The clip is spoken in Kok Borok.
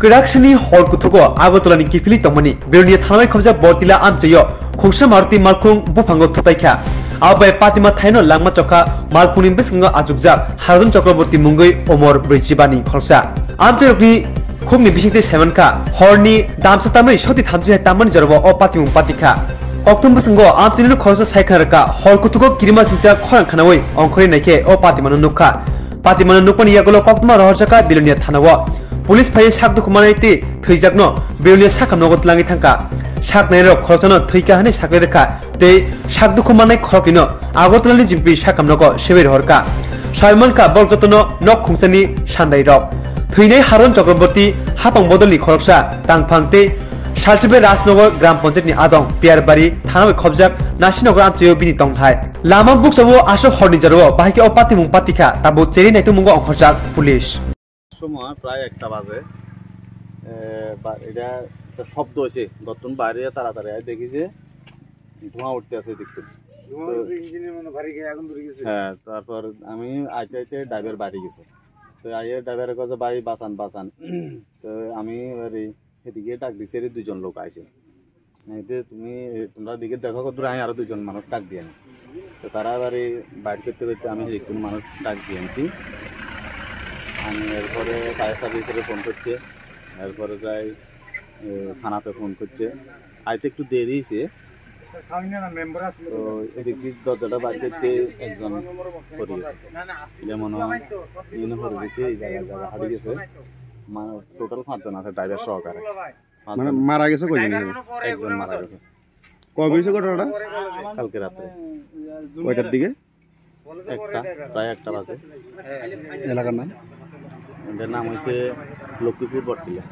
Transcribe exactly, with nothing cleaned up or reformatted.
Kwraksani hor kuthugo Agartala ni kiphilwi tongmani Belonia thanai khobjak Bortila amchaio khungsa Maruti malkhung buphango thutaikha. Abo bai Patima thaino langma chokha malkhungni bwskango achukjak Hardon Chakraborty mungwi umor brwi chiba ni khoroksa. Amchairokni khukni bisingtwi saimankha, horni damsa tamwi soti thamchi hai tammani jorao o patimung patikha. Koktwma bwskango amchaini khoroksa saikhwna rwkha, hor kuthugo kirima singcha khorang khwnawi ongkhorwi naikhe o patimano nukha. Patimano nukmani yagulo koktwma rohorjakha Belonia thanao. Police phaiwi sak dukhu manwi tei thwijakno Belonia sakhamnogo twlangwi thangkha. Sak nairok khoroksano thwikha hwnwi saklai rwkha tei sak dukhu mannai khoroknwino Agartalani G M P sakhamnogo sebai rohorkha. Saimankha borok jotono nok khungsani sandairok. Thwinai Hardon Chakraborty hapang bodolni khoroksa tangphang tei Salchibai Rajnagar Gram Panchayatni adong Piyarbari thanao khobjak Nasinagar amchaio bini tongthai. Lama buksao aswk horni jorao bahai khe o patimung patikha, tabuk cherwi naitokmungo ongkhorjak police. সময় প্রায় একটা বাজে। এ, বা-, এটা একটা শব্দ হয়েছে, গর্তন বাইরে তাড়াতাড়ি আয় দেখি যে ধোঁয়া উঠতে আছে দেখতে। ধোঁয়া তো উঠে ইঞ্জিনের মনে ভারী গায়ে আগুন ধরে গেছে। হ্যাঁ, তারপর আমি আইতে আইতে ড্রাইভার বাড়ি গেছে। তো আইয়ে ড্রাইভারের কাছে, "ভাই, বাঁচান, বাঁচান।" তো আমি এবারে এদিকে ডাক দিছি, এর দুইজন লোক আইছে। এই যে তুমি, এ, তোমরা দিকে দেখো কত দূরে, আমি আরো দুইজন মানুষ ডাক দিয়ে আনি। তো তারা এবারে বাইর করতে করতে আমি একজন মানুষ ডাক দিয়ে আনছি। আমি এরপরে ফায়ার সার্ভিসের ফোন করছে, এরপরে যাই, এ, থানাতে ফোন করছে। আইতে একটু দেরি হয়েছে। তো এদিক দিয়ে দরজাটা বাইর করতে একজন পড়ে গেছে। এটা মনে হয় ইনো পড়ে গেছে, এই জায়গায় জায়গা হারিয়ে গেছে। মানে টোটাল পাঁচজন আছে ড্রাইভার সহকারে। মানে পাঁচজন। মারা গেছে কয়জন এখানে? একজন মারা গেছে। কবে হয়েছে ঘটনাটা? কালকে রাত্রে। কয়টার দিকে? একটা, প্রায় একটা বাজে। এলাকার নাম? এটার নাম হয়েছে লক্ষ্মীপুর বটতলা।